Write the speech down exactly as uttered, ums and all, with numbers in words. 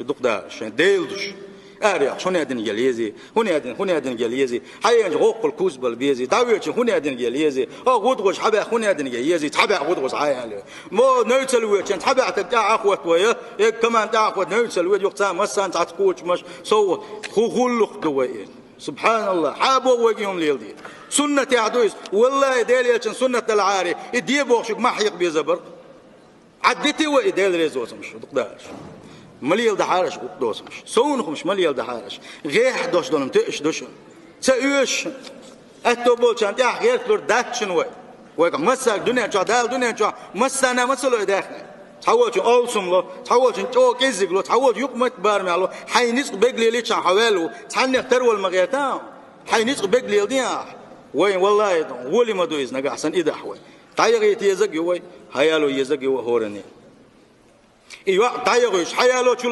Дукха да шайн Дела душ. Араяхча хӀун аьнна гел езий? ХӀун аьнна, хӀун аьнна гел езий? Хьаенча гӀоккхул кузбал безий? ДӀавеча хӀун аьнна гел езий? О, гӀудгӀуж хьабаьхка хӀун аьнна гел езий? Цхьабаьхка гӀудгӀуж хьаяьлла. Мо невцал веча, цхьабаьхка тӀехьа Ӏохоттавой, э, команда тӀехьа Ӏохотта невцал ве, юха цхьа массанца цхьацца кхочуш маш, сов ху гӀуллакх ду вай. СубхьаналлахӀ, хьабо вайга юм леладе. Суннатехь ду иза. Валлахьи, Дела элчан суннат далахьара, и де бохуш ма хьекха беза бара. Ӏаддите вай и Дела реза воцурш, дукха да аьлча. Ма леладахьара аша гӀуллакх доцурш. Совнахумаш ма леладахьара аша. ГӀеххьа дош долу ма тоьаш ду шуна. Ца оьшу шуна. Аьтто болчарна тӀехь гӀерта лур дац шуна вай. Вайга массаьрга дуьнен чохь, Дала дуьнен чохь массарна ма ца ло и даьхни. Цхьаволчун алсам ло, цхьаволчун чӀогӀа кӀеззиг ло, цхьаволчун юкъаметтиг барамехь ло, хьайн ницкъ беглелича хьан хьо ваьлла ву, цхьаннех тара вала ма гӀерта, хьайн ницкъ беглелде ахь. Вайн, валлахӀи, гӀоли ма ду иза нагахь санна и дахь вай. ДӀаяхийта езаг ю вай, хьаяло езаг ю вай хӀоранна. И йоӀ дӀаяхуьйсуш, хьаяло чу